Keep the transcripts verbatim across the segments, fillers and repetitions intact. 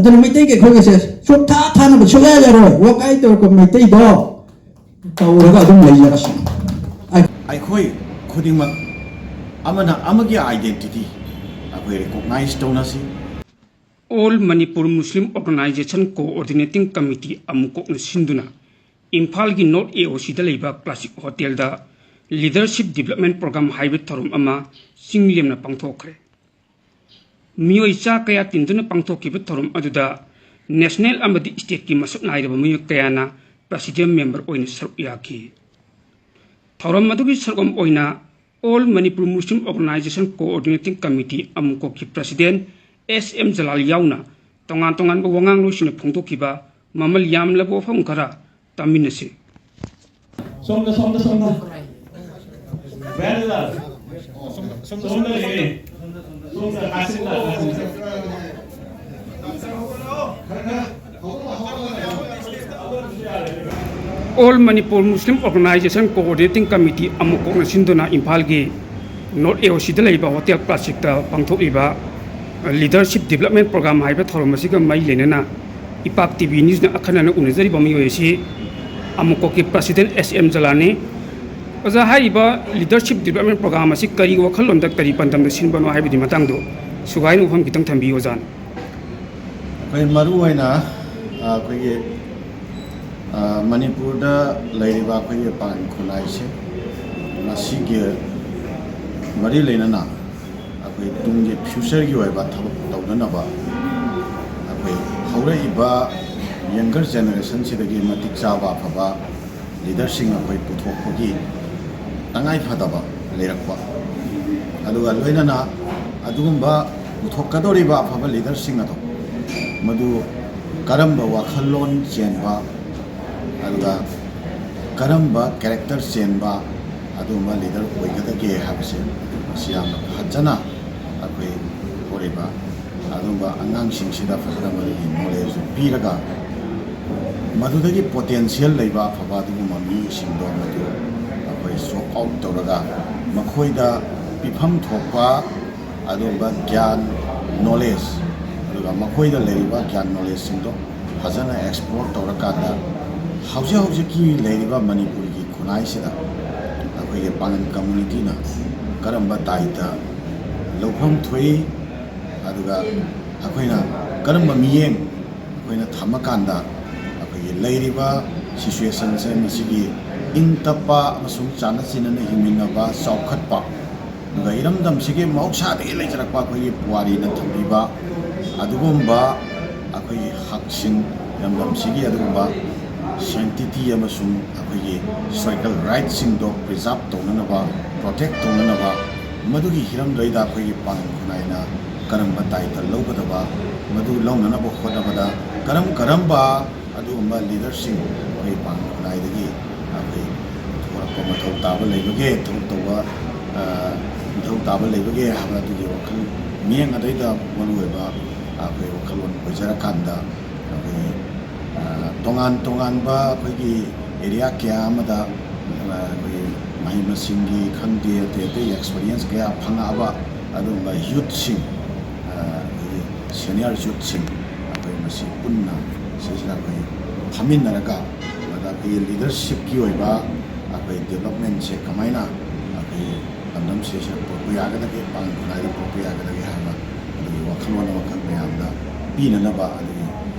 ꯑꯗꯨꯅ ꯃꯩꯇꯩꯒꯤ ꯑꯩꯈꯣꯏꯒꯤꯁꯦ ꯁꯨꯛꯊꯥ ꯊꯥꯅꯕ ꯁꯨꯛꯌꯥ ꯌꯥꯔꯣꯏ꯫ ꯋꯥꯀꯥꯏ ꯇꯧꯔꯛꯄ ꯃꯩꯇꯩꯗꯣ ꯇꯧꯔꯒ ꯑꯗꯨꯝ ꯂꯩꯖꯔꯁꯅꯨ꯫ ꯑꯩꯈꯣꯏ ꯈꯨꯗꯤꯡꯃꯛ ꯑꯃꯅ ꯑꯃꯒꯤ identity ꯑꯩꯈꯣꯏ recognize ꯇꯧꯅꯁꯤ꯫ All Manipur Muslim Organization Coordinating Committee ꯑꯃꯨꯀꯣꯛꯅ ꯁꯤꯟꯗꯨꯅ ꯏꯝꯐꯥꯜꯒꯤ North A O Cꯗ ꯂꯩꯕ Classic Hotelꯗ Leadership Development Program ꯍꯥꯏꯕ ꯊꯧꯔꯝ ꯑꯃ ꯆꯤꯡ ꯂꯦꯝꯅ ꯄꯥꯡꯊꯣꯛꯈ꯭ꯔꯦ꯫ ꯃꯤꯑꯣꯏ ꯆꯥ ꯀꯌꯥ ꯇꯤꯟꯗꯨꯅ ꯄꯥꯡꯊꯣꯛꯈꯤꯕ ꯊꯧꯔꯝ ꯑꯗꯨꯗ national ꯑꯃꯗꯤ stateꯀꯤ ꯃꯁꯛ ꯅꯥꯏꯔꯕ ꯃꯤꯑꯣꯏ ꯀꯌꯥꯅ president member ꯑꯣꯏꯅ ꯁꯔꯨꯛ ꯌꯥꯈꯤ꯫ ꯊꯧꯔꯝ ꯑꯗꯨꯒꯤ ꯁꯔꯨꯛ ꯑꯃ ꯑꯣꯏꯅ All Manipur Muslim Organization Coordinating Committee ꯑꯃꯨꯀꯣꯛꯀꯤ president S M Jalal ꯌꯥꯎꯅ ꯇꯣꯉꯥꯟ ꯇꯣꯉꯥꯟꯕ ꯋꯥꯉꯥꯡꯂꯣꯏꯁꯤꯡꯅ ꯐꯣꯡꯗꯣꯛꯈꯤꯕ ꯃꯃꯜ ꯌꯥꯝꯂꯕ ꯋꯥꯐꯝ ꯈꯔ ꯇꯥꯃꯤꯟꯅꯁꯤ꯫ ꯁꯣꯝꯗ, ꯁꯣꯝꯗ, ꯁꯣꯝꯗ꯫ ꯕ꯭ꯔꯦꯟꯗ꯫ ꯁꯣꯝꯗ ꯂꯩꯌꯦ꯫ ꯁꯣꯝꯗ, ꯀꯥꯁꯤꯟꯗ, ꯀꯥꯁꯤꯟꯗ꯫ All Manipur Muslim Organization Coordinating Committee ꯑꯃꯨꯀꯣꯛꯅ ꯁꯤꯟꯗꯨꯅ ꯏꯝꯐꯥꯜꯒꯤ North A O Cꯗ ꯂꯩꯕ Hotel Classicꯇ ꯄꯥꯡꯊꯣꯛꯂꯤꯕ Leadership Development Program ꯍꯥꯏꯕ ꯊꯧꯔꯝ ꯑꯁꯤꯒ ꯃꯔꯤ ꯂꯩꯅꯅ ꯏꯄꯥꯛ T V Newsꯅ ꯑꯈꯟꯅꯅ ꯎꯅꯖꯔꯤꯕ ꯃꯤꯑꯣꯏ ꯑꯁꯤ ꯑꯃꯨꯀꯣꯛꯀꯤ president S M ꯖꯂꯥꯜꯅꯤ꯫ ꯑꯣꯖꯥ, ꯍꯥꯏꯔꯤꯕ Leadership Development Program ꯑꯁꯤ ꯀꯔꯤ ꯋꯥꯈꯜꯂꯣꯟꯗ, ꯀꯔꯤ ꯄꯥꯟꯗꯝꯗ ꯁꯤꯟꯕꯅꯣ ꯍꯥꯏꯕꯒꯤ ꯃꯇꯥꯡꯗꯣ ꯁꯨꯒꯥꯏꯅ ꯋꯥꯐꯝ ꯈꯤꯇꯪ ꯊꯝꯕꯤꯌꯨ, ꯑꯣꯖꯥꯅ꯫ ꯑꯩꯈꯣꯏ ꯃꯔꯨ ꯑꯣꯏꯅ, ꯑ, ꯑꯩꯈꯣꯏꯒꯤ, ꯑ, ꯃꯅꯤꯄꯨꯔꯗ ꯂꯩꯔꯤꯕ ꯑꯩꯈꯣꯏꯒꯤ ꯄꯥꯡꯒꯜ ꯈꯨꯟꯅꯥꯏꯁꯦ ꯃꯁꯤꯒꯤ ꯃꯔꯤ ꯂꯩꯅꯅ ꯑꯩꯈꯣꯏ ꯇꯨꯡꯒꯤ futureꯒꯤ ꯑꯣꯏꯕ ꯊꯕꯛ ꯇꯧꯅꯅꯕ ꯑꯩꯈꯣꯏ ꯍꯧꯔꯛꯏꯕ younger generationꯁꯤꯗꯒꯤ ꯃꯇꯤꯛ ꯆꯥꯕ ꯑꯐꯕ leaderꯁꯤꯡ ꯑꯩꯈꯣꯏ ꯄꯨꯊꯣꯛꯄꯒꯤ ꯇꯉꯥꯏ ꯐꯗꯕ ꯂꯩꯔꯛꯄ, ꯑꯗꯨꯒ ꯂꯣꯏꯅꯅ ꯑꯗꯨꯒꯨꯝꯕ ꯄꯨꯊꯣꯛꯀꯗꯧꯔꯤꯕ ꯑꯐꯕ leaderꯁꯤꯡ ꯑꯗꯣ ꯃꯗꯨ ꯀꯔꯝꯕ ꯋꯥꯈꯜꯂꯣꯟ ꯆꯦꯟꯕ, ꯑꯗꯨꯒ ꯀꯔꯝꯕ character ꯆꯦꯟꯕ ꯑꯗꯨꯒꯨꯝꯕ leader ꯑꯣꯏꯒꯗꯒꯦ ꯍꯥꯏꯕꯁꯦ ꯃꯁꯤ ꯌꯥꯝꯅ ꯐꯖꯅ ꯑꯩꯈꯣꯏ ꯍꯧꯔꯤꯕ ꯑꯗꯨꯒꯨꯝꯕ ꯑꯉꯥꯡꯁꯤꯡꯁꯤꯗ ꯐꯖꯅ ꯃꯗꯨꯒꯤ knowledge ꯄꯤꯔꯒ, ꯃꯗꯨꯗꯒꯤ potential ꯂꯩꯕ ꯑꯐꯕ ꯑꯗꯨꯒꯨꯝꯕ ꯃꯤꯑꯣꯏꯁꯤꯡꯗꯣ ꯃꯗꯨ ꯑꯩꯈꯣꯏ sort out ꯇꯧꯔꯒ, ꯃꯈꯣꯏꯗ ꯄꯤꯐꯝ ꯊꯣꯛꯄ ꯑꯗꯨꯒꯨꯝꯕ ꯒ꯭ꯌꯥꯟ, knowledge ꯑꯗꯨ ꯑꯗꯨꯒ ꯃꯈꯣꯏꯗ ꯂꯩꯔꯤꯕ ꯒ꯭ꯌꯥꯟ ꯅꯣꯂꯦꯖꯁꯤꯡꯗꯣ ꯐꯖꯅ ꯑꯦꯛꯁꯄ꯭ꯂꯣꯔ ꯇꯧꯔꯀꯥꯟꯗ, ꯍꯧꯖꯤꯛ ꯍꯧꯖꯤꯛꯀꯤ ꯂꯩꯔꯤꯕ ꯃꯅꯤꯄꯨꯔꯒꯤ ꯈꯨꯟꯅꯥꯏꯁꯤꯗ ꯑꯩꯈꯣꯏꯒꯤ ꯄꯥꯡꯒꯜ ꯀꯝꯃꯨꯅꯤꯇꯤꯅ ꯀꯔꯝꯕ ꯗꯥꯏꯇ ꯂꯧꯐꯝ ꯊꯣꯛꯏ, ꯑꯗꯨꯒ ꯑꯩꯈꯣꯏꯅ ꯀꯔꯝꯕ ꯃꯤꯠꯌꯦꯡ ꯑꯩꯈꯣꯏꯅ ꯊꯝꯃꯀꯥꯟꯗ ꯑꯩꯈꯣꯏꯒꯤ ꯂꯩꯔꯤꯕ ꯁꯤꯆꯨꯋꯦꯁꯟꯁꯦ ꯃꯁꯤꯒꯤ ꯏꯪ ꯇꯞꯄ ꯑꯃꯁꯨꯡ ꯆꯥꯟꯅ ꯆꯤꯟꯅꯅ ꯍꯤꯡꯃꯤꯟꯅꯕ, ꯆꯥꯎꯈꯠꯄ, ꯑꯗꯨꯒ ꯏꯔꯝꯗꯝꯁꯤꯒꯤ ꯃꯍꯧꯁꯥꯗꯒꯤ ꯂꯩꯖꯔꯛꯄ ꯑꯩꯈꯣꯏꯒꯤ ꯄꯨꯋꯥꯔꯤꯅ ꯊꯝꯕꯤꯕ ꯑꯗꯨꯒꯨꯝꯕ ꯑꯩꯈꯣꯏꯒꯤ ꯍꯛꯁꯤꯡ, ꯏꯔꯝꯗꯝꯁꯤꯒꯤ ꯑꯗꯨꯒꯨꯝꯕ ꯁꯦꯡꯇꯤꯇꯤ ꯑꯃꯁꯨꯡ ꯑꯩꯈꯣꯏꯒꯤ ꯍꯤꯁꯇꯣꯔꯤꯀꯦꯜ ꯔꯥꯏꯠꯁꯤꯡꯗꯣ ꯄ꯭ꯔꯤꯖꯥꯕ ꯇꯧꯅꯅꯕ, ꯄ꯭ꯔꯣꯇꯦꯛ ꯇꯧꯅꯅꯕ, ꯃꯗꯨꯒꯤ ꯍꯤꯔꯝꯗꯩꯗ ꯑꯩꯈꯣꯏꯒꯤ ꯄꯥꯡꯒꯜ ꯈꯨꯟꯅꯥꯏꯅ ꯀꯔꯝꯕ ꯗꯥꯏꯇ ꯂꯧꯒꯗꯕ, ꯃꯗꯨ ꯂꯧꯅꯅꯕ ꯍꯣꯠꯅꯕꯗ ꯀꯔꯝ ꯀꯔꯝꯕ ꯑꯗꯨꯒꯨꯝꯕ ꯂꯤꯗꯔꯁꯤꯡ ꯑꯩꯈꯣꯏ ꯄꯥꯡꯒꯜ ꯈꯨꯟꯅꯥꯏꯗꯒꯤ ꯑꯩꯈꯣꯏ ꯄꯨꯊꯣꯔꯛꯄ ꯃꯊꯧ ꯇꯥꯕ ꯂꯩꯕꯒꯦ, ꯊꯕꯛ ꯇꯧꯕ, ꯑ, ꯃꯊꯧ ꯇꯥꯕ ꯂꯩꯕꯒꯦ ꯍꯥꯏꯕ ꯑꯗꯨꯒꯤ ꯋꯥꯈꯜ ꯃꯤꯠꯌꯦꯡ ꯑꯗꯩꯗ ꯃꯔꯨꯑꯣꯏꯕ ꯑꯩꯈꯣꯏ ꯋꯥꯈꯜꯂꯣꯟ ꯑꯣꯏꯖꯔꯀꯥꯟꯗ ꯑꯩꯈꯣꯏ, ꯑ, ꯇꯣꯉꯥꯟ ꯇꯣꯉꯥꯟꯕ ꯑꯩꯈꯣꯏꯒꯤ ꯑꯦꯔꯤꯌꯥ ꯀꯌꯥ ꯑꯃꯗ, ꯑ, ꯑꯩꯈꯣꯏ ꯃꯍꯩ ꯃꯁꯤꯡꯒꯤ ꯈꯪꯗꯦ, ꯑꯇꯩ ꯑꯇꯩ ꯑꯦꯛꯁꯄꯤꯔꯤꯌꯦꯟꯁ ꯀꯌꯥ ꯐꯪꯉꯛꯑꯕ ꯑꯗꯨꯒꯨꯝꯕ ꯌꯨꯠꯁꯤꯡ, ꯑ, ꯑꯩꯈꯣꯏꯒꯤ ꯁꯦꯅꯤꯌꯔ ꯌꯨꯠꯁꯤꯡ ꯑꯩꯈꯣꯏ ꯃꯁꯤ ꯄꯨꯟꯅ ꯁꯤꯁꯤꯗ ꯑꯩꯈꯣꯏ ꯐꯝꯃꯤꯟꯅꯔꯒ, ꯃꯗ ꯑꯩꯈꯣꯏꯒꯤ ꯂꯤꯗꯔꯁꯤꯞꯀꯤ ꯑꯣꯏꯕ ꯑꯩꯈꯣꯏ ꯗꯦꯕꯂꯞꯃꯦꯟꯁꯦ ꯀꯃꯥꯏꯅ ꯑꯩꯈꯣꯏ ꯂꯝꯗꯝꯁꯤꯗ ꯄꯨꯔꯛꯄ ꯌꯥꯒꯗꯒꯦ, ꯄꯥꯡꯒꯜ ꯈꯨꯟꯅꯥꯏꯗ ꯄꯨꯔꯛꯄ ꯌꯥꯒꯗꯒꯦ ꯍꯥꯏꯕ ꯑꯗꯨꯒꯤ ꯋꯥꯈꯜꯂꯣꯟ ꯑꯃꯈꯛ ꯃꯌꯥꯝꯗ ꯄꯤꯅꯅꯕ ꯑꯗꯨꯒꯤ,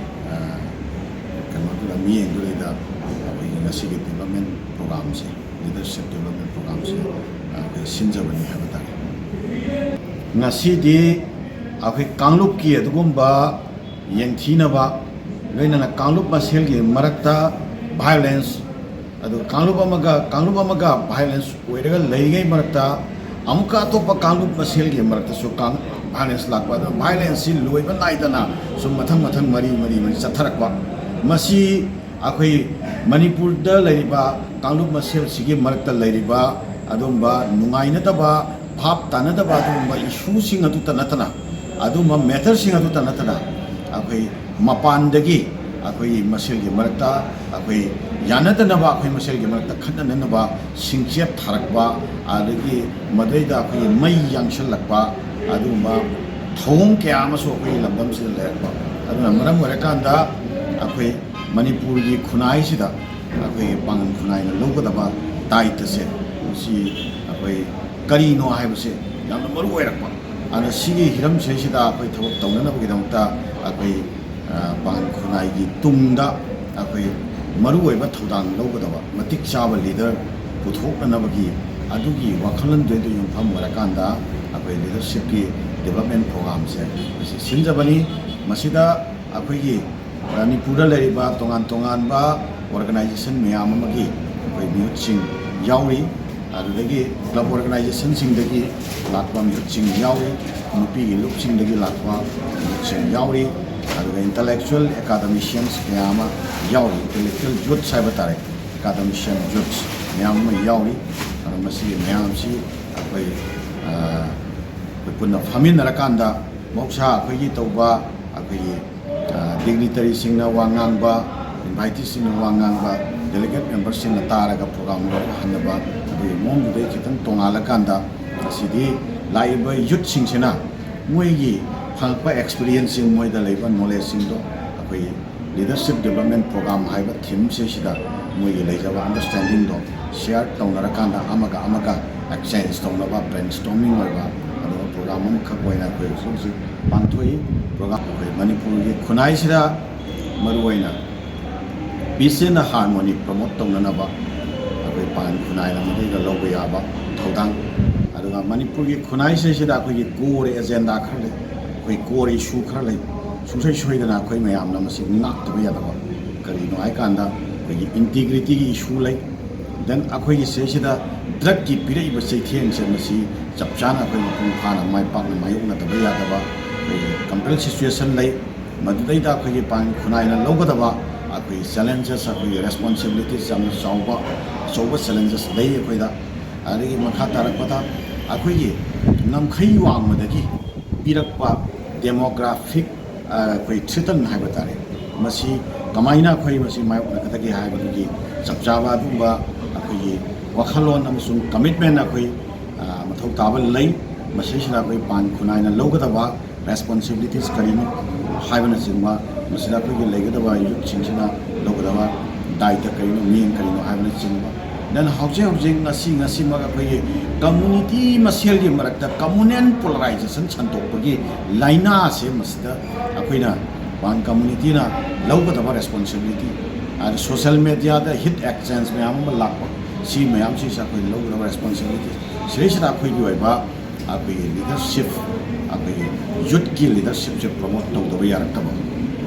ꯑ, ꯀꯩꯅꯣꯗꯨꯗ, ꯃꯤꯠꯌꯦꯡꯗꯨꯗꯩꯗ ꯑꯩꯈꯣꯏꯒꯤ ꯉꯁꯤꯒꯤ ꯗꯦꯕꯂꯞꯃꯦꯟ ꯄ꯭ꯔꯣꯒ꯭ꯔꯥꯝꯁꯦ, ꯂꯤꯗꯔꯁꯤꯞ ꯗꯦꯕꯂꯞꯃꯦꯟ ꯄ꯭ꯔꯣꯒ꯭ꯔꯥꯝꯁꯦ, ꯑ, ꯑꯩꯈꯣꯏ ꯁꯤꯟꯖꯕꯅꯤ ꯍꯥꯏꯕ ꯇꯥꯔꯦ꯫ ꯉꯁꯤꯗꯤ ꯑꯩꯈꯣꯏ ꯀꯥꯡꯂꯨꯞꯀꯤ ꯑꯗꯨꯒꯨꯝꯕ ꯌꯦꯡꯊꯤꯅꯕ, ꯂꯣꯏꯅꯅ ꯀꯥꯡꯂꯨꯞ ꯃꯁꯦꯜꯒꯤ ꯃꯔꯛꯇ ꯚꯥꯏꯑꯣꯂꯦꯟꯁ, ꯑꯗꯨꯒ ꯀꯥꯡꯂꯨꯞ ꯑꯃꯒ ꯀꯥꯡꯂꯨꯞ ꯑꯃꯒ ꯚꯥꯏꯑꯣꯂꯦꯟꯁ ꯑꯣꯏꯔꯒ ꯂꯩꯔꯤꯉꯩ ꯃꯔꯛꯇ ꯑꯃꯨꯛꯀ ꯑꯇꯣꯞꯄ ꯀꯥꯡꯂꯨꯞ ꯃꯁꯦꯜꯒꯤ ꯃꯔꯛꯇꯁꯨ ꯀꯥꯡ-, ꯚꯥꯏꯑꯣꯂꯦꯟꯁ ꯂꯥꯛꯄ, ꯑꯗꯨꯅ ꯚꯥꯏꯑꯣꯂꯦꯟꯁꯁꯤ ꯂꯣꯏꯕ ꯅꯥꯏꯗꯅ ꯁꯨꯝ ꯃꯊꯪ ꯃꯊꯪ ꯃꯔꯤ ꯃꯔꯤ ꯃꯔꯤ ꯆꯠꯊꯔꯛꯄ, ꯃꯁꯤ ꯑꯩꯈꯣꯏ ꯃꯅꯤꯄꯨꯔꯗ ꯂꯩꯔꯤꯕ ꯀꯥꯡꯂꯨꯞ ꯃꯁꯦꯜꯁꯤꯒꯤ ꯃꯔꯛꯇ ꯂꯩꯔꯤꯕ ꯑꯗꯨꯝꯕ ꯅꯨꯡꯉꯥꯏꯅꯗꯕ, ꯚꯥꯞ ꯇꯥꯅꯗꯕ ꯑꯗꯨꯒꯨꯝꯕ ꯏꯁꯨꯁꯤꯡ ꯑꯗꯨꯇ ꯅꯠꯇꯅ, ꯑꯗꯨꯒꯨꯝꯕ ꯃꯦꯇꯔꯁꯤꯡ ꯑꯗꯨꯇ ꯅꯠꯇꯅ, ꯑꯩꯈꯣꯏ ꯃꯄꯥꯟꯗꯒꯤ ꯑꯩꯈꯣꯏ ꯃꯁꯦꯜꯒꯤ ꯃꯔꯛꯇ ꯑꯩꯈꯣꯏ ꯌꯥꯅꯗꯅꯕ, ꯑꯩꯈꯣꯏ ꯃꯁꯦꯜꯒꯤ ꯃꯔꯛꯇ ꯈꯠꯅꯅꯅꯕ ꯁꯤꯡꯆꯦꯞ ꯊꯥꯔꯛꯄ, ꯑꯗꯒꯤ ꯃꯗꯩꯗ ꯑꯩꯈꯣꯏꯒꯤ ꯃꯩ ꯌꯥꯡꯁꯜꯂꯛꯄ, ꯑꯗꯨꯒꯨꯝꯕ ꯊꯧꯑꯣꯡ ꯀꯌꯥ ꯑꯃꯁꯨ ꯑꯩꯈꯣꯏꯒꯤ ꯂꯝꯗꯝꯁꯤꯗ ꯂꯩꯔꯛꯄ꯫ ꯑꯗꯨꯅ ꯃꯔꯝ ꯑꯣꯏꯔꯀꯥꯟꯗ ꯑꯩꯈꯣꯏ ꯃꯅꯤꯄꯨꯔꯒꯤ ꯈꯨꯟꯅꯥꯏꯁꯤꯗ ꯑꯩꯈꯣꯏꯒꯤ ꯄꯥꯡꯒꯜ ꯈꯨꯟꯅꯥꯏꯅ ꯂꯧꯒꯗꯕ ꯗꯥꯏꯇꯁꯦ, ꯃꯁꯤ ꯑꯩꯈꯣꯏ ꯀꯔꯤꯅꯣ ꯍꯥꯏꯕꯁꯦ ꯌꯥꯝꯅ ꯃꯔꯨ ꯑꯣꯏꯔꯛꯄ꯫ ꯑꯗꯨꯅ ꯁꯤꯒꯤ ꯍꯤꯔꯝꯁꯤꯗꯩꯁꯤꯗ ꯑꯩꯈꯣꯏ ꯊꯕꯛ ꯇꯧꯅꯅꯕꯒꯤꯗꯃꯛꯇ ꯑꯩꯈꯣꯏ, ꯑ, ꯄꯥꯡꯒꯜ ꯈꯨꯟꯅꯥꯏꯒꯤ ꯇꯨꯡꯗ ꯑꯩꯈꯣꯏ ꯃꯔꯨꯑꯣꯏꯕ ꯊꯧꯗꯥꯡ ꯂꯧꯒꯗꯕ ꯃꯇꯤꯛ ꯆꯥꯕ ꯂꯤꯗꯔ ꯄꯨꯊꯣꯛꯅꯅꯕꯒꯤ ꯑꯗꯨꯒꯤ ꯋꯥꯈꯜꯂꯣꯟꯗꯨꯗ ꯌꯨꯝꯐꯝ ꯑꯣꯏꯔꯀꯥꯟꯗ ꯑꯩꯈꯣꯏ ꯂꯤꯗꯔꯁꯤꯞꯀꯤ ꯗꯤꯕꯂꯞꯃꯦꯟ ꯄ꯭ꯔꯣꯒ꯭ꯔꯥꯝꯁꯦ ꯃꯁꯤ ꯁꯤꯟꯖꯕꯅꯤ꯫ ꯃꯁꯤꯗ ꯑꯩꯈꯣꯏꯒꯤ ꯃꯅꯤꯄꯨꯔꯗ ꯂꯩꯔꯤꯕ ꯇꯣꯉꯥꯟ ꯇꯣꯉꯥꯟꯕ ꯑꯣꯔꯒꯅꯥꯏꯖꯦꯁꯟ ꯃꯌꯥꯝ ꯑꯃꯒꯤ ꯑꯩꯈꯣꯏ ꯃꯤꯍꯨꯠꯁꯤꯡ ꯌꯥꯎꯔꯤ꯫ ꯑꯗꯨꯗꯒꯤ ꯀ꯭ꯂꯕ ꯑꯣꯔꯒꯅꯥꯏꯖꯦꯁꯟꯁꯤꯡꯗꯒꯤ ꯂꯥꯛꯄ ꯃꯤꯍꯨꯠꯁꯤꯡ ꯌꯥꯎꯔꯤ, ꯅꯨꯄꯤꯒꯤ ꯂꯨꯞꯁꯤꯡꯗꯒꯤ ꯂꯥꯛꯄ ꯃꯤꯍꯨꯠꯁꯤꯡ ꯌꯥꯎꯔꯤ, ꯑꯗꯨꯒ ꯏꯟꯇꯂꯦꯛꯆꯨꯋꯦꯜ ꯑꯦꯀꯥꯗꯃꯤꯁꯤꯌꯟꯁ ꯀꯌꯥ ꯑꯃ ꯌꯥꯎꯔꯤ, ꯏꯟꯇꯂꯦꯛꯆꯨꯋꯦꯜ ꯌꯨꯠꯁ ꯍꯥꯏꯕ ꯇꯥꯔꯦ, ꯑꯦꯀꯥꯗꯃꯤꯁꯤꯌꯟ ꯌꯨꯠꯁ ꯃꯌꯥꯝ ꯑꯃ ꯌꯥꯎꯔꯤ꯫ ꯑꯗꯨꯅ ꯃꯁꯤꯒꯤ ꯃꯌꯥꯝꯁꯤ ꯑꯩꯈꯣꯏ, ꯑ, ꯑꯩꯈꯣꯏ ꯄꯨꯟꯅ ꯐꯝꯃꯤꯟꯅꯔꯀꯥꯟꯗ ꯃꯍꯧꯁꯥ ꯑꯩꯈꯣꯏꯒꯤ ꯇꯧꯕ ꯑꯩꯈꯣꯏꯒꯤ, ꯑ, ꯗꯤꯒꯅꯤꯇꯔꯤꯁꯤꯡꯅ ꯋꯥ ꯉꯥꯡꯕ, ꯏꯟꯚꯥꯏꯇꯤꯁꯁꯤꯡꯅ ꯋꯥ ꯉꯥꯡꯕ, ꯗꯦꯂꯤꯒꯦꯠ ꯃꯦꯝꯕꯔꯁꯤꯡꯅ ꯇꯥꯔꯒ ꯄ꯭ꯔꯣꯒ꯭ꯔꯥꯝ ꯂꯣꯏꯔꯒ ꯍꯟꯅꯕ ꯑꯗꯨꯒꯤ ꯃꯑꯣꯡꯗꯨꯗꯩ ꯈꯤꯇꯪ ꯇꯣꯉꯥꯜꯂꯀꯥꯟꯗ ꯉꯁꯤꯗꯤ ꯂꯥꯛꯏꯕ ꯌꯨꯠꯁꯤꯡꯁꯤꯅ ꯃꯣꯏꯒꯤ ꯐꯪꯉꯛꯄ ꯑꯦꯛꯁꯄꯤꯔꯤꯌꯦꯟꯁꯁꯤꯡ, ꯃꯣꯏꯗ ꯂꯩꯕ ꯅꯣꯂꯦꯖꯁꯤꯡꯗꯣ ꯑꯩꯈꯣꯏꯒꯤ ꯂꯤꯗꯔꯁꯤꯞ ꯗꯤꯕꯂꯞꯃꯦꯟ ꯄ꯭ꯔꯣꯒ꯭ꯔꯥꯝ ꯍꯥꯏꯕ ꯊꯤꯝꯁꯤꯗꯩꯁꯤꯗ ꯃꯣꯏꯒꯤ ꯂꯩꯖꯕ ꯑꯟꯗꯔꯁꯇꯦꯟꯗꯤꯡꯗꯣ ꯁꯤꯌꯥꯔ ꯇꯧꯅꯔꯀꯥꯟꯗ ꯑꯃꯒ ꯑꯃꯒ ꯑꯦꯛꯁꯆꯦꯟꯖ ꯇꯧꯅꯕ, ꯕ꯭ꯔꯦꯟ ꯁ꯭ꯇꯣꯔꯃꯤꯡ ꯑꯣꯏꯕ ꯑꯗꯨꯒ ꯄ꯭ꯔꯣꯒ꯭ꯔꯥꯝ ꯑꯃꯈꯛ ꯑꯣꯏꯅ ꯑꯩꯈꯣꯏ ꯍꯧꯖꯤꯛ ꯍꯧꯖꯤꯛ ꯄꯥꯡꯊꯣꯛꯏ꯫ ꯄ꯭ꯔꯣꯒ꯭ꯔꯥꯝ ꯑꯩꯈꯣꯏ ꯃꯅꯤꯄꯨꯔꯒꯤ ꯈꯨꯟꯅꯥꯏꯁꯤꯗ ꯃꯔꯨꯑꯣꯏꯅ peace and harmony promote ꯇꯧꯅꯅꯕ ꯑꯩꯈꯣꯏ ꯄꯥꯡꯒꯜ ꯈꯨꯟꯅꯥꯏꯅ ꯃꯗꯩꯗ ꯂꯧꯕ ꯌꯥꯕ ꯊꯧꯗꯥꯡ, ꯑꯗꯨꯒ ꯃꯅꯤꯄꯨꯔꯒꯤ ꯈꯨꯟꯅꯥꯏꯁꯤꯗꯩꯁꯤꯗ ꯑꯩꯈꯣꯏꯒꯤ core agenda ꯈꯔ ꯂꯩ, ꯑꯩꯈꯣꯏ core issue ꯈꯔ ꯂꯩ꯫ ꯁꯨꯡꯁꯣꯏ ꯁꯣꯏꯗꯅ ꯑꯩꯈꯣꯏ ꯃꯌꯥꯝꯅ ꯃꯁꯤ ꯉꯥꯛꯇꯕ ꯌꯥꯗꯕ꯫ ꯀꯔꯤꯅꯣ ꯍꯥꯏꯀꯥꯟꯗ ꯑꯩꯈꯣꯏꯒꯤ ꯏꯟꯇꯤꯒ꯭ꯔꯤꯇꯤꯒꯤ ꯏꯁꯨ ꯂꯩ, then ꯑꯩꯈꯣꯏꯒꯤ ꯁꯤꯗꯩꯁꯤꯗ ꯗ꯭ꯔꯒꯀꯤ ꯄꯤꯔꯛꯏꯕ ꯆꯩꯊꯦꯡꯁꯦ ꯃꯁꯤ ꯆꯞ ꯆꯥꯅ ꯑꯩꯈꯣꯏ ꯃꯄꯨꯡ ꯐꯥꯅ ꯃꯥꯏ ꯄꯥꯛꯅ ꯃꯥꯌꯣꯛꯅꯗꯕ ꯌꯥꯗꯕ ꯑꯩꯈꯣꯏꯒꯤ ꯀꯝꯄꯦꯜ ꯁꯤꯆꯨꯋꯦꯁꯟ ꯂꯩ꯫ ꯃꯗꯨꯗꯩꯗ ꯑꯩꯈꯣꯏꯒꯤ ꯄꯥꯡꯒꯜ ꯈꯨꯟꯅꯥꯏꯅ ꯂꯧꯒꯗꯕ ꯑꯩꯈꯣꯏꯒꯤ ꯆꯦꯂꯦꯟꯖꯦꯁ, ꯑꯩꯈꯣꯏꯒꯤ ꯔꯦꯁꯄꯣꯟꯁꯤꯕꯤꯂꯤꯇꯤꯁ ꯌꯥꯝꯅ ꯆꯥꯎꯕ, ꯑꯆꯧꯕ ꯆꯦꯂꯦꯟꯖꯦꯁ ꯂꯩ ꯑꯩꯈꯣꯏꯗ꯫ ꯑꯗꯒꯤ ꯃꯈꯥ ꯇꯥꯔꯛꯄꯗ ꯑꯩꯈꯣꯏꯒꯤ ꯉꯝꯈꯩ ꯋꯥꯡꯃꯗꯒꯤ ꯄꯤꯔꯛꯄ ꯗꯦꯃꯣꯒ꯭ꯔꯥꯐꯤꯛ, ꯑ, ꯑꯩꯈꯣꯏ ꯊ꯭ꯔꯤꯇꯟ ꯍꯥꯏꯕ ꯇꯥꯔꯦ, ꯃꯁꯤ ꯀꯃꯥꯏꯅ ꯑꯩꯈꯣꯏ ꯃꯁꯤ ꯃꯥꯌꯣꯛꯅꯒꯗꯒꯦ ꯍꯥꯏꯕꯗꯨꯒꯤ ꯆꯞ ꯆꯥꯕ ꯑꯗꯨꯒꯨꯝꯕ ꯑꯩꯈꯣꯏꯒꯤ ꯋꯥꯈꯜꯂꯣꯟ ꯑꯃꯁꯨꯡ ꯀꯃꯤꯠꯃꯦꯟ ꯑꯩꯈꯣꯏ, ꯑ, ꯃꯊꯧ ꯇꯥꯕ ꯂꯩ꯫ ꯃꯁꯤꯁꯤꯗ ꯑꯩꯈꯣꯏ ꯄꯥꯟ ꯈꯨꯟꯅꯥꯏꯅ ꯂꯧꯒꯗꯕ ꯔꯦꯁꯄꯣꯟꯁꯤꯕꯤꯂꯤꯇꯤꯁ ꯀꯔꯤꯅꯣ ꯍꯥꯏꯕꯅꯆꯤꯡꯕ, ꯃꯁꯤꯗ ꯑꯩꯈꯣꯏꯒꯤ ꯂꯩꯒꯗꯕ ꯌꯨꯠꯁꯤꯡꯁꯤꯅ ꯂꯧꯒꯗꯕ ꯗꯥꯏꯇ ꯀꯔꯤꯅꯣ, ꯃꯤꯠꯌꯦꯡ ꯀꯔꯤꯅꯣ ꯍꯥꯏꯕꯅꯆꯤꯡꯕ꯫ ꯑꯗꯨꯅ ꯍꯧꯖꯤꯛ ꯍꯧꯖꯤꯛ ꯉꯁꯤ ꯉꯁꯤꯃꯛ ꯑꯩꯈꯣꯏꯒꯤ ꯀꯝꯃꯨꯅꯤꯇꯤ ꯃꯁꯦꯜꯒꯤ ꯃꯔꯛꯇ ꯀꯝꯃꯨꯅꯦꯜ ꯄꯣꯂꯔꯥꯏꯖꯦꯁꯟ ꯁꯟꯗꯣꯛꯄꯒꯤ ꯂꯥꯏꯅꯥ ꯑꯁꯦ ꯃꯁꯤꯗ ꯑꯩꯈꯣꯏꯅ ꯄꯥꯟ ꯀꯝꯃꯨꯅꯤꯇꯤꯅ ꯂꯧꯒꯗꯕ ꯔꯦꯁꯄꯣꯟꯁꯤꯕꯤꯂꯤꯇꯤ, ꯑꯗ ꯁꯣꯁꯤꯌꯦꯜ ꯃꯦꯗꯤꯌꯥꯗ ꯍꯤꯠ ꯑꯦꯛꯁꯆꯦꯟꯖ ꯃꯌꯥꯝ ꯑꯃ ꯂꯥꯛꯄ, ꯁꯤ ꯃꯌꯥꯝꯁꯤꯁꯨ ꯑꯩꯈꯣꯏꯅ ꯂꯧꯒꯗꯕ ꯔꯦꯁꯄꯣꯟꯁꯤꯕꯤꯂꯤꯇꯤ꯫ ꯁꯤꯗꯩꯁꯤꯗ ꯑꯩꯈꯣꯏꯒꯤ ꯑꯣꯏꯕ ꯑꯩꯈꯣꯏꯒꯤ ꯂꯤꯗꯔꯁꯤꯞ, ꯑꯩꯈꯣꯏꯒꯤ ꯌꯨꯠꯀꯤ ꯂꯤꯗꯔꯁꯤꯞꯁꯦ ꯄ꯭ꯔꯣꯃꯣꯠ ꯇꯧꯗꯕ ꯌꯥꯔꯛꯇꯕ,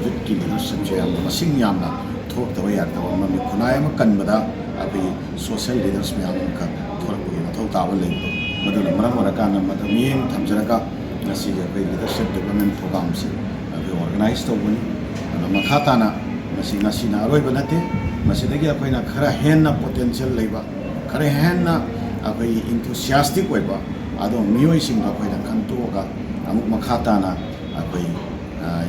ꯌꯨꯠꯀꯤ ꯂꯤꯗꯔꯁꯤꯞꯁꯦ ꯌꯥꯝꯅ ꯃꯁꯤꯡ ꯌꯥꯝꯅ ꯊꯣꯛꯂꯛꯇꯕ ꯌꯥꯔꯛꯇꯕ ꯑꯃꯅꯤ꯫ ꯈꯨꯟꯅꯥꯏ ꯑꯃ ꯀꯟꯕꯗ ꯑꯩꯈꯣꯏꯒꯤ ꯁꯣꯁꯤꯌꯦꯜ ꯂꯤꯗꯔꯁ ꯃꯌꯥꯝ ꯑꯃꯈꯛ ꯊꯣꯛꯂꯛꯄꯒꯤ ꯃꯊꯧ ꯇꯥꯕ ꯂꯩꯕꯗꯣ, ꯃꯗꯨꯅ ꯃꯔꯝ ꯑꯣꯏꯔꯀꯥꯟꯗ ꯃꯗꯨ ꯃꯤꯠꯌꯦꯡ ꯊꯝꯖꯔꯒ ꯉꯁꯤꯒꯤ ꯑꯩꯈꯣꯏ ꯂꯤꯗꯔꯁꯤꯞ ꯗꯤꯕ꯭ꯂꯞꯃꯦꯟ ꯄ꯭ꯔꯣꯒ꯭ꯔꯥꯝꯁꯤ ꯑꯩꯈꯣꯏ ꯑꯣꯔꯒꯅꯥꯏꯖ ꯇꯧꯕꯅꯤ꯫ ꯑꯗꯨꯅ ꯃꯈꯥ ꯇꯥꯅ ꯃꯁꯤ ꯉꯁꯤꯅ ꯑꯔꯣꯏꯕ ꯅꯠꯇꯦ꯫ ꯃꯁꯤꯗꯒꯤ ꯑꯩꯈꯣꯏꯅ ꯈꯔ ꯍꯦꯟꯅ ꯄꯣꯇꯦꯟꯁꯤꯌꯦꯜ ꯂꯩꯕ, ꯈꯔ ꯍꯦꯟꯅ ꯑꯩꯈꯣꯏꯒꯤ ꯏꯟꯊꯨꯁꯤꯌꯥꯁꯇꯤꯛ ꯑꯣꯏꯕ, ꯑꯗꯣ ꯃꯤꯑꯣꯏꯁꯤꯡꯗꯣ ꯑꯩꯈꯣꯏꯅ ꯈꯟꯇꯣꯛꯑꯒ ꯑꯃꯨꯛ ꯃꯈꯥ ꯇꯥꯅ ꯑꯩꯈꯣꯏ, ꯑ,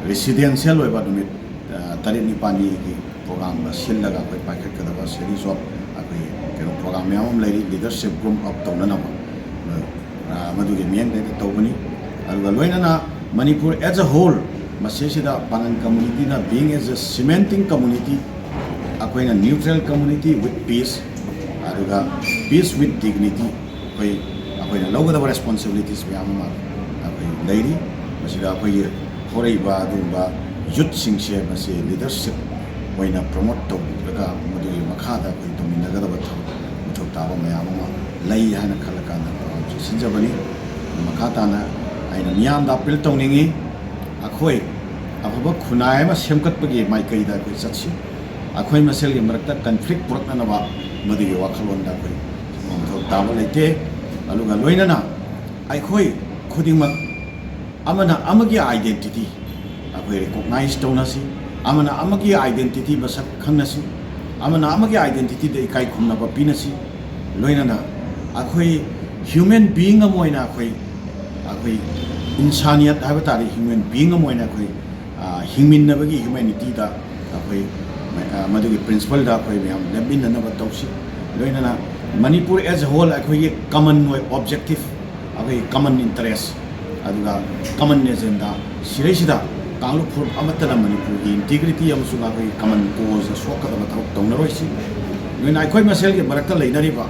ꯔꯦꯁꯤꯗꯦꯟꯁꯤꯌꯦꯜ ꯑꯣꯏꯕ ꯅꯨꯃꯤꯠ, ꯑ, ꯇꯔꯦꯠ ꯅꯤꯄꯥꯜꯅꯤꯒꯤ ꯄ꯭ꯔꯣꯒ꯭ꯔꯥꯝꯒ ꯁꯤꯜꯂꯒ ꯑꯩꯈꯣꯏ ꯄꯥꯏꯈꯠꯀꯗꯕ ꯁꯦꯔꯤꯁ ꯑꯣꯐ ꯑꯩꯈꯣꯏ ꯀꯩꯅꯣ ꯄ꯭ꯔꯣꯒ꯭ꯔꯥꯝ ꯃꯌꯥꯝ ꯑꯃ ꯂꯩꯔꯤ, ꯂꯤꯗꯔꯁꯤꯞ ꯒ꯭ꯔꯨꯝ ꯑꯞ ꯇꯧꯅꯅꯕ꯫ ꯑ, ꯃꯗꯨꯒꯤ ꯃꯤꯠꯌꯦꯡꯗꯩꯗ ꯇꯧꯕꯅꯤ꯫ ꯑꯗꯨꯒ ꯂꯣꯏꯅꯅ Manipur as a whole ꯃꯁꯤꯁꯤꯗ ꯄꯥꯉꯟ ꯀꯝꯃꯨꯅꯤꯇꯤꯅ being as a cementing community, ꯑꯩꯈꯣꯏꯅ neutral community with peace, ꯑꯗꯨꯒ peace with dignity, ꯑꯩꯈꯣꯏ, ꯑꯩꯈꯣꯏꯅ ꯂꯧꯒꯗꯕ ꯔꯦꯁꯄꯣꯟꯁꯤꯕꯤꯂꯤꯇꯤꯁ ꯃꯌꯥꯝ ꯑꯃ ꯑꯩꯈꯣꯏ ꯂꯩꯔꯤ꯫ ꯃꯁꯤꯗ ꯑꯩꯈꯣꯏꯒꯤ ꯍꯧꯔꯛꯏꯕ ꯑꯗꯨꯒꯨꯝꯕ ꯌꯨꯠꯁꯤꯡꯁꯦ ꯃꯁꯤ ꯂꯤꯗꯔꯁꯤꯞ ꯑꯣꯏꯅ ꯄ꯭ꯔꯣꯃꯣꯠ ꯇꯧꯕꯤꯔꯒ ꯃꯗꯨꯒꯤ ꯃꯈꯥꯗ ꯑꯩꯈꯣꯏ ꯇꯧꯃꯤꯟꯅꯒꯗꯕ ꯊꯕꯛ ꯃꯊꯧ ꯇꯥꯕ ꯃꯌꯥꯝ ꯑꯃ ꯂꯩ ꯍꯥꯏꯅ ꯈꯜꯂꯀꯥꯟꯗ ꯄ꯭ꯔꯣꯒ꯭ꯔꯥꯝꯁꯤ ꯁꯤꯟꯖꯕꯅꯤ꯫ ꯃꯈꯥ ꯇꯥꯅ ꯑꯩꯅ ꯃꯤꯌꯥꯝꯗ ꯑꯄꯤꯜ ꯇꯧꯅꯤꯡꯉꯤ, ꯑꯩꯈꯣꯏ ꯑꯐꯕ ꯈꯨꯟꯅꯥꯏ ꯑꯃ ꯁꯦꯝꯒꯠꯄꯒꯤ ꯃꯥꯏꯀꯩꯗ ꯑꯩꯈꯣꯏ ꯆꯠꯁꯤ꯫ ꯑꯩꯈꯣꯏ ꯃꯁꯦꯜꯒꯤ ꯃꯔꯛꯇ ꯀꯟꯐ꯭ꯂꯤꯛ ꯄꯨꯔꯛꯅꯅꯕ ꯃꯗꯨꯒꯤ ꯋꯥꯈꯜꯂꯣꯟꯗ ꯑꯩꯈꯣꯏ ꯃꯊꯧ ꯇꯥꯕ ꯂꯩꯇꯦ꯫ ꯑꯗꯨꯒ ꯂꯣꯏꯅꯅ ꯑꯩꯈꯣꯏ ꯈꯨꯗꯤꯡꯃꯛ ꯑꯃꯅ ꯑꯃꯒꯤ ꯑꯥꯏꯗꯦꯟꯇꯤꯇꯤ ꯑꯩꯈꯣꯏ ꯔꯤꯀꯣꯛꯅꯥꯏꯖ ꯇꯧꯅꯁꯤ, ꯑꯃꯅ ꯑꯃꯒꯤ ꯑꯥꯏꯗꯦꯟꯇꯤꯇꯤ ꯃꯁꯛ ꯈꯪꯅꯁꯤ, ꯑꯃꯅ ꯑꯃꯒꯤ ꯑꯥꯏꯗꯦꯟꯇꯤꯇꯤꯗ ꯏꯀꯥꯏ ꯈꯨꯝꯅꯕ ꯄꯤꯅꯁꯤ꯫ ꯂꯣꯏꯅꯅ ꯑꯩꯈꯣꯏ ꯍ꯭ꯌꯨꯃꯦꯟ ꯕꯤꯌꯤꯡ ꯑꯃ ꯑꯣꯏꯅ ꯑꯩꯈꯣꯏ, ꯑꯩꯈꯣꯏ ꯏꯟꯁꯥꯅꯤꯌꯠ ꯍꯥꯏꯕ ꯇꯥꯔꯦ, ꯍ꯭ꯌꯨꯃꯦꯟ ꯕꯤꯌꯤꯡ ꯑꯃ ꯑꯣꯏꯅ ꯑꯩꯈꯣꯏ, ꯑ, ꯍꯤꯡꯃꯤꯟꯅꯕꯒꯤ ꯍ꯭ꯌꯨꯃꯦꯅꯤꯇꯤꯗ ꯑꯩꯈꯣꯏ, ꯑ, ꯃꯗꯨꯒꯤ ꯄ꯭ꯔꯤꯟꯁꯤꯄꯜꯗ ꯑꯩꯈꯣꯏ ꯃꯌꯥꯝ ꯂꯦꯞꯃꯤꯟꯅꯅꯕ ꯇꯧꯁꯤ꯫ ꯂꯣꯏꯅꯅ ꯃꯅꯤꯄꯨꯔ as a whole ꯑꯩꯈꯣꯏꯒꯤ ꯀꯃꯟ ꯑꯣꯏ ꯑꯣꯕꯖꯦꯛꯇꯤꯞ ꯑꯩꯈꯣꯏꯒꯤ ꯀꯃꯟ ꯏꯟꯇꯔꯦꯁ, ꯑꯗꯨꯒ ꯀꯃꯟ ꯑꯦꯖꯦꯟꯗꯥ, ꯁꯤꯗꯩꯁꯤꯗ ꯀꯥꯡꯂꯨꯞ ꯐꯨꯔꯨꯞ ꯑꯃꯠꯇꯅ ꯃꯅꯤꯄꯨꯔꯒꯤ ꯏꯟꯇꯤꯒ꯭ꯔꯤꯇꯤ ꯑꯃꯁꯨꯡ ꯑꯩꯈꯣꯏꯒꯤ ꯀꯃꯟ ꯀꯣꯖꯇ ꯁꯣꯛꯀꯗꯕ ꯊꯕꯛ ꯇꯧꯅꯔꯣꯏꯁꯤ꯫ ꯅꯣꯏꯅ ꯑꯩꯈꯣꯏ ꯃꯁꯦꯜꯒꯤ ꯃꯔꯛꯇ ꯂꯩꯅꯔꯤꯕ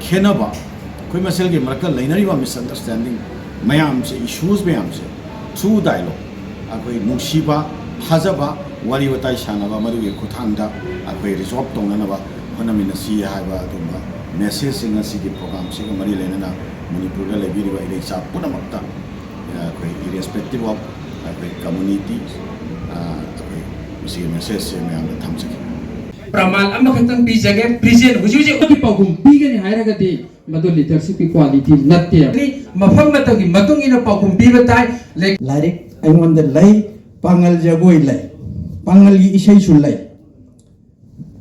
ꯈꯦꯠꯅꯕ, ꯑꯩꯈꯣꯏ ꯃꯁꯦꯜꯒꯤ ꯃꯔꯛꯇ ꯂꯩꯅꯔꯤꯕ ꯃꯤꯁꯑꯟꯗꯔꯁꯇꯦꯟꯗꯤꯡ ꯃꯌꯥꯝꯁꯦ, ꯏꯁꯨꯁ ꯃꯌꯥꯝꯁꯦ ꯊ꯭ꯔꯨ ꯗꯥꯏꯂꯣꯒ, ꯑꯩꯈꯣꯏ ꯅꯨꯡꯁꯤꯕ, ꯊꯥꯖꯕ, ꯋꯥꯔꯤ ꯋꯥꯇꯥꯏ ꯁꯥꯟꯅꯕ, ꯃꯗꯨꯒꯤ ꯈꯨꯠꯊꯥꯡꯗ ꯑꯩꯈꯣꯏ ꯔꯤꯖꯣꯜꯕ ꯇꯧꯅꯅꯕ ꯍꯣꯠꯅꯃꯤꯟꯅꯁꯤ ꯍꯥꯏꯕ ꯑꯗꯨꯒꯨꯝꯕ ꯃꯦꯁꯦꯖꯁꯤꯡ ꯑꯁꯤꯒꯤ ꯄ꯭ꯔꯣꯒ꯭ꯔꯥꯝꯁꯤꯒ ꯃꯔꯤ ꯂꯩꯅꯅ ꯃꯅꯤꯄꯨꯔꯗ ꯂꯩꯕꯤꯔꯤꯕ ꯏꯔꯩꯆꯥ ꯄꯨꯝꯅꯃꯛꯇ, ꯑꯩꯈꯣꯏ irrespective of ꯑꯩꯈꯣꯏ ꯀꯝꯃ꯭ꯌꯨꯅꯤꯇꯤ, ꯑꯩꯈꯣꯏ ꯃꯁꯤꯒꯤ ꯃꯦꯁꯦꯖꯁꯦ ꯃꯌꯥꯝꯗ ꯊꯝꯖꯒꯦ꯫ ꯄ꯭ꯔꯃꯥꯟ ꯑꯃꯈꯛꯇꯪ ꯄꯤꯖꯒꯦ꯫ ꯄ꯭ꯔꯤꯖꯦꯟ ꯍꯧꯖꯤꯛ ꯍꯧꯖꯤꯛ ꯑꯩꯈꯣꯏꯒꯤ ꯄꯥꯎꯈꯨꯝ ꯄꯤꯒꯅꯤ ꯍꯥꯏꯔꯒꯗꯤ ꯃꯗꯨ ꯂꯤꯗꯔꯁꯤꯞꯀꯤ ꯀ꯭ꯋꯥꯂꯤꯇꯤ ꯅꯠꯇꯦ꯫ ꯃꯐꯝ ꯃꯇꯝꯒꯤ ꯃꯇꯨꯡ ꯏꯟꯅ ꯄꯥꯎꯈꯨꯝ ꯄꯤꯕ ꯇꯥꯏ꯫ ꯂꯥꯏꯔꯤꯛ ꯑꯩꯉꯣꯟꯗ ꯂꯩ, ꯄꯥꯉꯜ ꯖꯒꯣꯏ ꯂꯩ, ꯄꯥꯉꯜꯒꯤ ꯏꯁꯩꯁꯨ ꯂꯩ꯫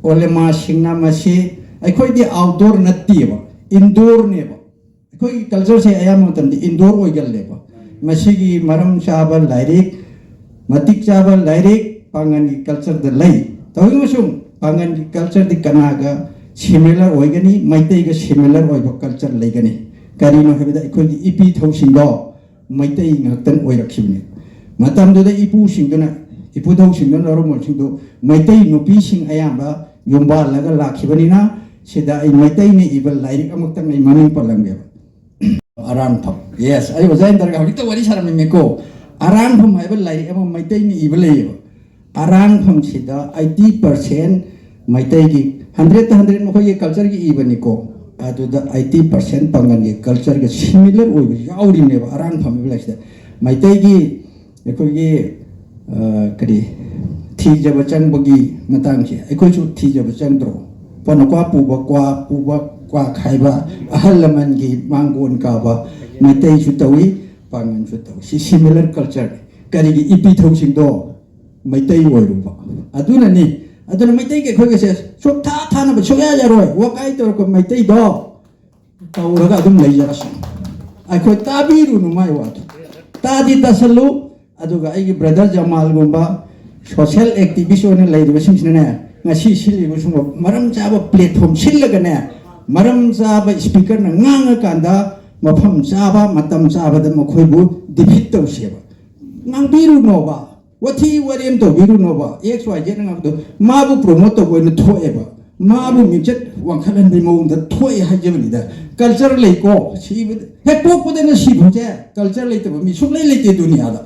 ꯑꯣꯂꯦꯃꯥꯁꯤꯡꯅ ꯃꯁꯤ, ꯑꯩꯈꯣꯏꯗꯤ ꯑꯥꯎꯠꯗꯣꯔ ꯅꯠꯇꯦꯕ, ꯏꯟꯗꯣꯔꯅꯦꯕ꯫ ꯑꯩꯈꯣꯏꯒꯤ ꯀꯜꯆꯔꯁꯦ ꯑꯌꯥꯝꯕ ꯃꯇꯝꯗ ꯏꯟꯗꯣꯔ ꯑꯣꯏꯒꯜꯂꯦꯕ꯫ ꯃꯁꯤꯒꯤ ꯃꯔꯝ ꯆꯥꯕ ꯂꯥꯏꯔꯤꯛ, ꯃꯇꯤꯛ ꯆꯥꯕ ꯂꯥꯏꯔꯤꯛ ꯄꯥꯡꯒꯜꯒꯤ ꯀꯜꯆꯔꯗ ꯂꯩ꯫ ꯇꯧꯏꯒꯨꯝꯕꯁꯨꯡ ꯄꯥꯡꯒꯜꯒꯤ ꯀꯜꯆꯔꯗꯤ ꯀꯅꯥꯒ ꯁꯤꯃꯤꯂꯔ ꯑꯣꯏꯒꯅꯤ? ꯃꯩꯇꯩꯒ ꯁꯤꯃꯤꯂꯔ ꯑꯣꯏꯕ ꯀꯜꯆꯔ ꯂꯩꯒꯅꯤ꯫ ꯀꯔꯤꯅꯣ ꯍꯥꯏꯕꯗ ꯑꯩꯈꯣꯏꯒꯤ ꯏꯄꯤ ꯏꯙꯧꯁꯤꯡꯗꯣ ꯃꯩꯇꯩ ꯉꯥꯛꯇꯪ ꯑꯣꯏꯔꯛꯈꯤꯕꯅꯤ꯫ ꯃꯇꯝꯗꯨꯗ ꯏꯄꯨꯁꯤꯡꯗꯨꯅ, ꯏꯄꯨꯙꯧꯁꯤꯡꯗꯨꯅ ꯂꯧꯔꯝꯕꯁꯤꯡꯗꯨ ꯃꯩꯇꯩ ꯅꯨꯄꯤꯁꯤꯡ ꯑꯌꯥꯝꯕ ꯌꯨꯝꯕꯥꯜꯂꯒ ꯂꯥꯛꯈꯤꯕꯅꯤꯅ, ꯁꯤꯗ ꯑꯩ ꯃꯩꯇꯩꯅ ꯏꯕ ꯂꯥꯏꯔꯤꯛ ꯑꯃꯈꯛꯇꯪ ꯑꯩ ꯃꯃꯤꯡ ꯄꯜꯂꯝꯒꯦꯕ꯫ ꯑꯔꯥꯟꯐꯝ꯫ ꯌꯦꯁ, ꯑꯩ ꯑꯣꯖꯥ ꯏꯟꯗꯔꯒ ꯍꯧꯖꯤꯛꯇ ꯋꯥꯔꯤ ꯁꯥꯔꯝꯃꯤꯃꯤꯀꯣ꯫ ꯑꯔꯥꯟꯐꯝ ꯍꯥꯏꯕ ꯂꯥꯏꯔꯤꯛ ꯑꯃ ꯃꯩꯇꯩꯅ ꯏꯕ ꯂꯩꯌꯦꯕ꯫ ꯑꯔꯥꯟꯐꯝꯁꯤꯗ eighty percent ꯃꯩꯇꯩꯒꯤ, hundred ꯇ hundred ꯃꯈꯣꯏꯒꯤ ꯀꯜꯆꯔꯒꯤ ꯏꯕꯅꯤꯀꯣ꯫ ꯑꯗꯨꯗ eighty percent ꯄꯥꯡꯒꯜꯒꯤ ꯀꯜꯆꯔꯒ ꯁꯤꯃꯤꯂꯔ ꯑꯣꯏꯕ ꯌꯥꯎꯔꯤꯕꯅꯦꯕ ꯑꯔꯥꯟꯐꯝ ꯍꯥꯏꯕ ꯂꯥꯏꯔꯤꯛꯁꯤꯗ꯫ ꯃꯩꯇꯩꯒꯤ ꯑꯩꯈꯣꯏꯒꯤ, ꯑ, ꯀꯔꯤ, ꯊꯤꯖꯕ ꯆꯪꯕꯒꯤ ꯃꯇꯥꯡꯁꯦ, ꯑꯩꯈꯣꯏꯁꯨ ꯊꯤꯖꯕ ꯆꯪꯗ꯭ꯔꯣ? ꯄꯣꯅꯀ꯭ꯋꯥ ꯄꯨꯕ, ꯀ꯭ꯋꯥ ꯄꯨꯕ, ꯀ꯭ꯋꯥ ꯈꯥꯏꯕ, ꯑꯍꯜ ꯂꯃꯟꯒꯤ ꯃꯥꯡꯒꯣꯟ ꯀꯥꯕ ꯃꯩꯇꯩꯁꯨ ꯇꯧꯏ, ꯄꯥꯡꯒꯜꯁꯨ ꯇꯧꯏ꯫ ꯁꯤ ꯁꯤꯃꯤꯂꯔ ꯀꯜꯆꯔꯅꯤ꯫ ꯀꯔꯤꯒꯤ? ꯏꯄꯤꯊꯧꯁꯤꯡꯗꯣ ꯃꯩꯇꯩ ꯑꯣꯏꯔꯨꯕ꯫ ꯑꯗꯨꯅꯅꯤ꯫ ꯑꯗꯨꯅ ꯃꯩꯇꯩꯒ ꯑꯩꯈꯣꯏꯒꯁꯦ ꯁꯨꯛꯊꯥ ꯊꯥꯅꯕ ꯁꯨꯛꯌꯥ ꯌꯥꯔꯣꯏ꯫ ꯋꯥꯀꯥꯏ ꯇꯧꯔꯛꯄ ꯃꯩꯇꯩꯗꯣ ꯇꯧꯔꯒ ꯑꯗꯨꯝ ꯂꯩꯖꯔꯁꯅꯨ꯫ ꯑꯩꯈꯣꯏ ꯇꯥꯕꯤꯔꯨꯅꯨ ꯃꯥꯏ ꯋꯥꯗꯣ꯫ ꯇꯥꯗꯤ ꯇꯥꯁꯜꯂꯨ, ꯑꯗꯨꯒ ꯑꯩꯒꯤ ꯕ꯭ꯔꯗꯔ ꯖꯃꯥꯜꯒꯨꯝꯕ ꯁꯣꯁꯦꯜ ꯑꯦꯛꯇꯤꯚꯤꯁ ꯑꯣꯏꯅ ꯂꯩꯔꯤꯕꯁꯤꯡꯁꯤꯅꯅꯦ, ꯉꯁꯤ ꯁꯤꯜꯂꯤꯕ ꯁꯨꯝꯕ ꯃꯔꯝ ꯆꯥꯕ ꯄ꯭ꯂꯦꯠꯐꯣꯝ ꯁꯤꯜꯂꯒꯅꯦ, ꯃꯔꯝ ꯆꯥꯕ ꯏꯁꯄꯤꯀꯔꯅ ꯉꯥꯡꯉꯀꯥꯟꯗ ꯃꯐꯝ ꯆꯥꯕ, ꯃꯇꯝ ꯆꯥꯕꯗ ꯃꯈꯣꯏꯕꯨ ꯗꯤꯐꯤꯠ ꯇꯧꯁꯦꯕ꯫ ꯉꯥꯡꯕꯤꯔꯨꯅꯣꯕ, ꯋꯥꯊꯤ ꯋꯥꯔꯦꯝ ꯇꯧꯕꯤꯔꯨꯅꯣꯕ꯫ ꯑꯦꯛꯁ ꯋꯥꯏ ꯖꯦꯠꯅ ꯉꯥꯡꯕꯗꯣ ꯃꯥꯕꯨ ꯄ꯭ꯔꯣꯃꯣꯠ ꯇꯧꯕ ꯑꯣꯏꯅ ꯊꯣꯛꯑꯦꯕ, ꯃꯥꯕꯨ ꯃꯤꯡꯆꯠ ꯋꯥꯡꯈꯠꯍꯟꯕꯒꯤ ꯃꯑꯣꯡꯗ ꯊꯣꯛꯑꯦ ꯍꯥꯏꯖꯕꯅꯤꯗ꯫ ꯀꯜꯆꯔ ꯂꯩꯀꯣ, ꯁꯤꯕꯗ ꯍꯦꯛ ꯄꯣꯛꯄꯗꯅ ꯁꯤꯐꯥꯎꯁꯦ ꯀꯜꯆꯔ ꯂꯩꯇꯕ ꯃꯤ ꯁꯨꯡꯂꯩ ꯂꯩꯇꯦ ꯗꯨꯅꯤꯌꯥꯗ꯫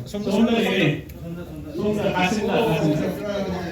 ꯁꯣꯝꯗ ꯂꯩꯔꯦ꯫ ꯁꯣꯝꯗ ꯍꯥꯁꯤꯜꯂ, ꯍꯥꯁꯤꯜꯂ꯫